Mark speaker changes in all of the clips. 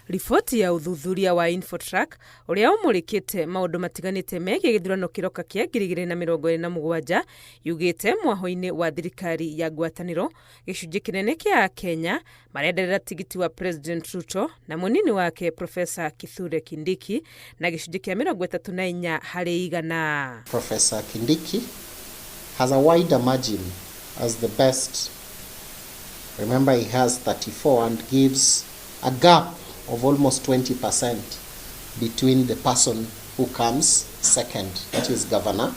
Speaker 1: Riboti ya ũthuthuria wa Infotrack ũrĩa ũmũrĩkĩte maũndũ matiganĩte megiĩ gĩthurano kĩroka kĩa 2027 yugĩte mwahũ-inĩ wa thirikari ya ngwatanĩro gĩcunjĩ kĩnene kĩa Akenya marenderera tigiti wa President Ruto na mũnini wake Professor Kithure Kindiki na gĩcunjĩ kĩa 34 harĩ igana.
Speaker 2: Professor Kindiki has a wider margin as the best. Remember, he has 34 and gives a gap of almost 20% between the person who comes second, that is Governor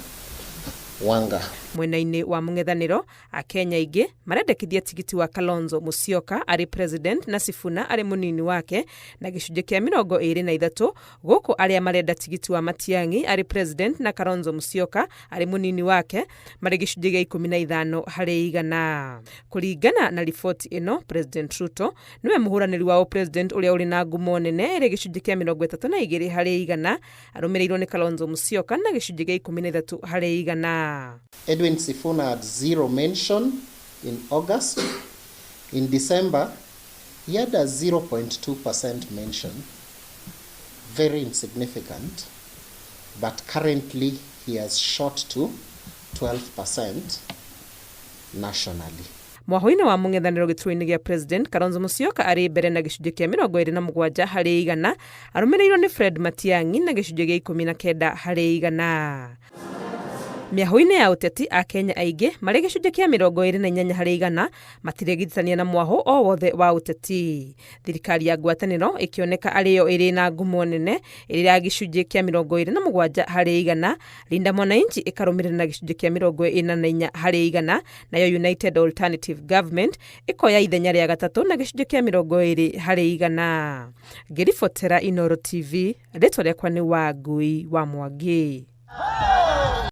Speaker 2: Wanga.
Speaker 1: Mwena-inĩ wa mũng'ethanĩro, Akenya aingĩ marendekithia tigiti wa Kalonzo Musyoka arĩ president na Sifuna arĩ mũnini wake na gĩcunjĩ kĩa 23, gũkũ arĩa marenda tigiti wa Matiang'i arĩ president na Kalonzo Musyoka arĩ mũnini wake marĩ gĩcunjĩ gĩa 15 harĩ igana. Kũringana na riboti ĩno, President Ruto nĩwe mũhũranĩri wa ũpresident ũrĩa ũrĩ na ngumo nene ĩrĩ gĩcunjĩ kĩa 32 harĩ igana, arũmĩrĩirwo nĩ Kalonzo Musyoka na gĩcunjĩ gĩa 13 harĩ igana.
Speaker 2: Edwin Sifuna had zero mention in August. In December, he had a 0.2% mention, very insignificant, but currently he has shot to 12% nationally.
Speaker 1: Mwahũ-inĩ wa mũng'ethanĩro gĩturwa-inĩ gĩa president, Kalonzo Musyoka arĩ mbere na gĩcunjĩ kĩa 27 harĩ igana, arũmĩrĩirwo nĩ Fred Matiang'i na gĩcunjĩ gĩa 19 harĩ igana. Mĩahũ-inĩ ya ũteti, Akenya aingĩ marĩ gĩcunjĩ kĩa 28 harĩ igana matiregithania na mwahũ o wothe wa ũteti. Thirikari ya ngwatanĩro ĩkĩoneka arĩ yo ĩrĩ na ngumo nene ĩrĩ ya gĩcunjĩ kĩa 27 harĩ igana, Linda Mwananchi ĩkarũmĩrĩra na gĩcunjĩ kĩa 44 harĩ igana, nayo United Alternative Government ĩkoya ithenya rĩa gatatũ na gĩcunjĩ kĩa 20 harĩ igana. Ngĩribotera Inooro TV, rĩtwa rĩakwa nĩ Wangui wa Mwangi.